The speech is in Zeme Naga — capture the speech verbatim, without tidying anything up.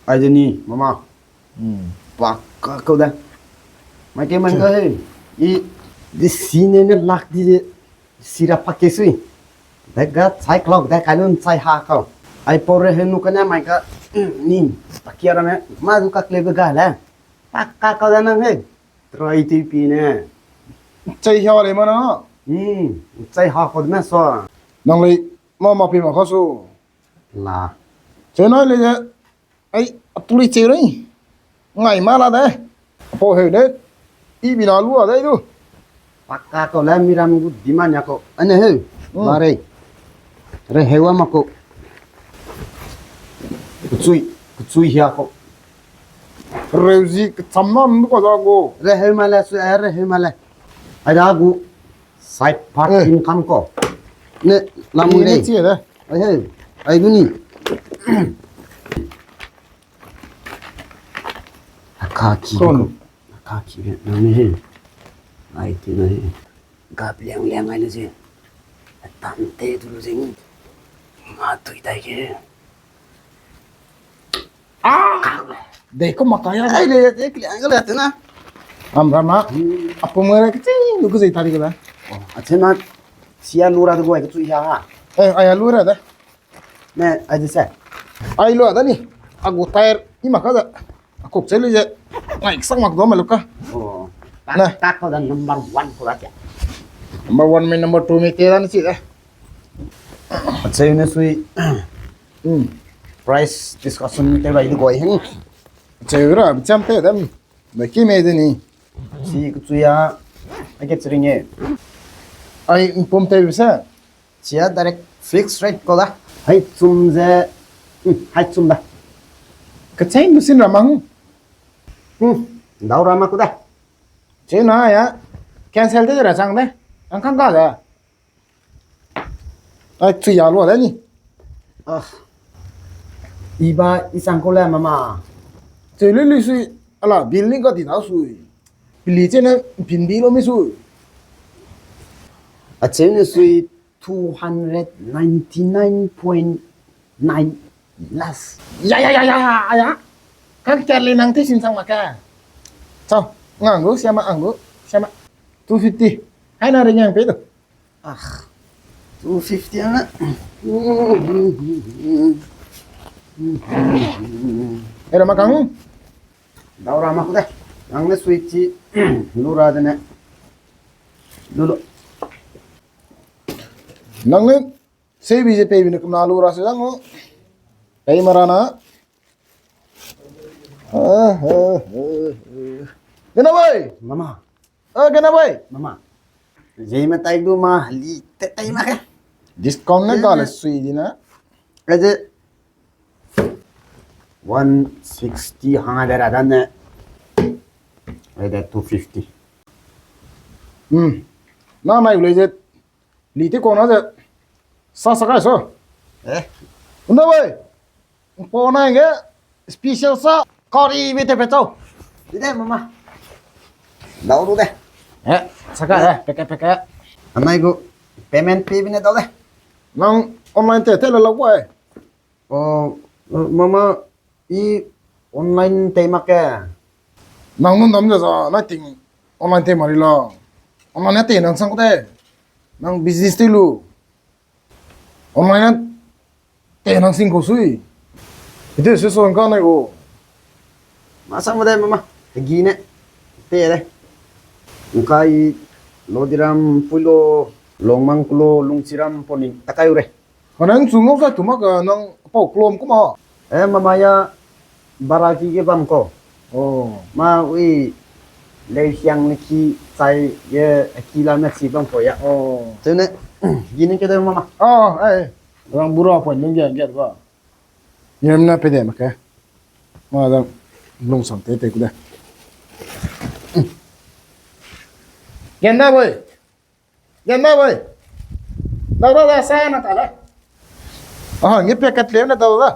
Ai de ni, mama. Hmm. Pakka kau da. Mai ke man ka he. I di si ne ne lak di de. Sira pakke sui. Dega chai klok de kalun chai ha kau. Ai pore he nu kane mai ka ni. Pakia ra me. Ma du ka klebe ga le. Pakka kau da nang he. Try ti pi ne. Chai ha le mana. Hmm. Chai ha kau de me so. Nang le mama pi ma ka su. La. Chai na le. Ai, a tuli che rei. Ngai ma la de. Apo heu de. I bi na lu a de du. Pakka kau le miram gu demand ya kau. Ane heu. Hmm. Ba rei. Reheu a ma kau. Kuchui, kuchui hia kau. Reuzi kecham na ndu ka da gu. Reheu ma le, sui, eh, reheu ma le. Ai da gu. Side part income kau. Ne, lam le. Chi da. Ai heu. Ai du ni. Akaki. Kon. Akaki be, nang ne he. Ai, ti ne he. Gap liang liang ai le ze. Tam te du lu ze ni. Ma tui dai ke. Ah! Dei ko maka ya. Ai le, te kliang ga le te na. Am rama. Hmm. Apo mo re ke ti lu ku ze tari ke ba. Oh, ache na. Sia lu ra de go ai ke tui ya. Eh, ai lu ra de. Ne, ai de se. Ai lu da ni. A gu tyre i maka da. A kok che lu ze. Ngai sak mak do me lu ka. Oh. Na. Tak ko da number one ko da tia. Number one me number two me te da ni chi da. Ache ne sui. Hmm. Price discussion te bai de go ai hen. Ache ra, cham te da mi. Ba ki me de ni. Si kuchui a, ai ke chiring e. Ai, mpum te bisa. Chia direct fixed rate ko da. Hai chum ze, hmm, hai chum da. Kachai lu sin ra mang. Hmm, dau ra ma ku da. Chena ya. Cancel de ra chang de. Ang kang ka da. Ai, chui ya lu da ni. Ah. Iba i sang ko le mama. Chui lu lu sui, ala, building ka di da sui. Pili che ne pin di lo mi sui. A che ne sui two hundred ninety-nine point nine less. Ya, ya, ya, ya, ya, ya. Kan kia le nang te sin sang ma ka. Chau, ngang gu, siama ang gu, siama. Two fifty. Hai na ring yang pe do. Ah, two fifty na. Era makang. Dau ra ma ku de. Nang ne sui chi lu ra de ne. Lu lu. Nang ne sebi ze pebi ne kumna lu ra se dang o. Pei mara na. Gena bai. Mama. Ah, gena bai. Mama. Jei me tai du ma li te tai ma ke. Discount ne ga le sui di na. Aje one sixty hang de ra dan ne. Ai de two fifty. Hmm. Na nai le je. Li ti kona ze sa sa kai so. Eh. Unda bai. Kona ge special sa kari bi te pe chau. Di de mama. Dau du de. Eh, sa kai eh, peke peke. Anai gu payment pe bi ne dau de. Nang online te te la la wai. Oh, mama, i online tei mak ke. Nang nun dam ze za, nai ting online tei mari la. Online tei nang sang ko te. Nang business tei lu. Online tei nang sing ko sui. Ite se so ka nai ko. Ma sang ma de mama. Gi ne. Tei de. Ngkai lo diram puilo, longmang kulo, lungchiram poning takai ure. Hana nchu ngau sa tu mak ka nang pau klom kuma. Eh, mama ya bara ki ge bam ko. Oh. Ma ui lei siang ne ki chai ge ki la me si bam ko ya. Oh. Tene, gini ke de mama. Oh, eh. Rang bura point nung ge ge ba. Yem na pe de ma ke. Ma da lungsang te te ku de. Gen da boy. Gen da boy. Da da da sa na ta da. Ah, nge pe kat le na da da.